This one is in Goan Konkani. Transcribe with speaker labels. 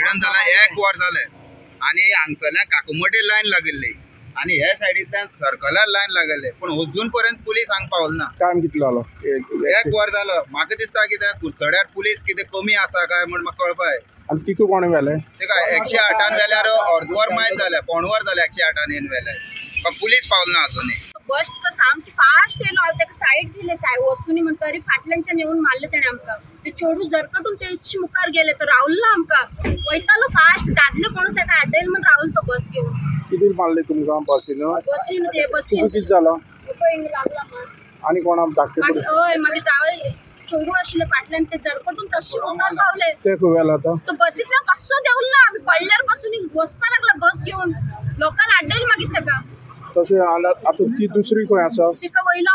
Speaker 1: एक्सिडंट जाला एक वर जालें आनी हांगसरल्यान काकुमटे लायन लागिल्ली आनी हे सायडींतल्यान सर्कलार लायन लागिल्ले, पूण अजून पर्यंत पुलीस हांगा पावल ना.
Speaker 2: टायम कितलो जालो?
Speaker 1: एक वर जालो. म्हाका दिसता कितें कुडचड्यार पुलीस कितें कमी आसा काय म्हण म्हाका कळपाक.
Speaker 2: आनी तिका कोणें व्हेलें?
Speaker 1: तिका 108 व्हेल्यार अर्द वर मायज जालें, पोण वर जालें 108 येवन व्हेलें, पण पुलीस पावल ना अजूनय.
Speaker 3: बस तर सामकी फास्ट येयलो, हांवें ताका सायड दिले, सायड वचूनी म्हण तरी फाटल्यानच्यान येवन मारलें तेणें आमकां. ते चेडूं जरकटून तेशी मुखार गेले, तो रावलो ना आमकां, वयतालो फास्ट, दादले कोणूच ताका आड्डयले म्हण रावलो तो बस घेवन.
Speaker 2: कितें मारले तुमकां बसीन?
Speaker 3: बसीन ते बसीन.
Speaker 2: तुका कितें जालां?
Speaker 3: पळय लागला मार.
Speaker 2: आनी कोणाक धाकटे?
Speaker 3: हय, मागीर जावं चेडूं आशिल्लें फाटल्यान, ते जरकटून तशें मुखार पावले.
Speaker 2: ते खंय व्हेलां आतां?
Speaker 3: तो बसींतल्यान कसो देंवलो, आमी पडल्यार बसून बसपा लागला बस घेवन, लोकांक आड्डयले मागीर ताका.
Speaker 2: तशें आतां ती दुसरी खंय आसा?
Speaker 3: तिका वयलो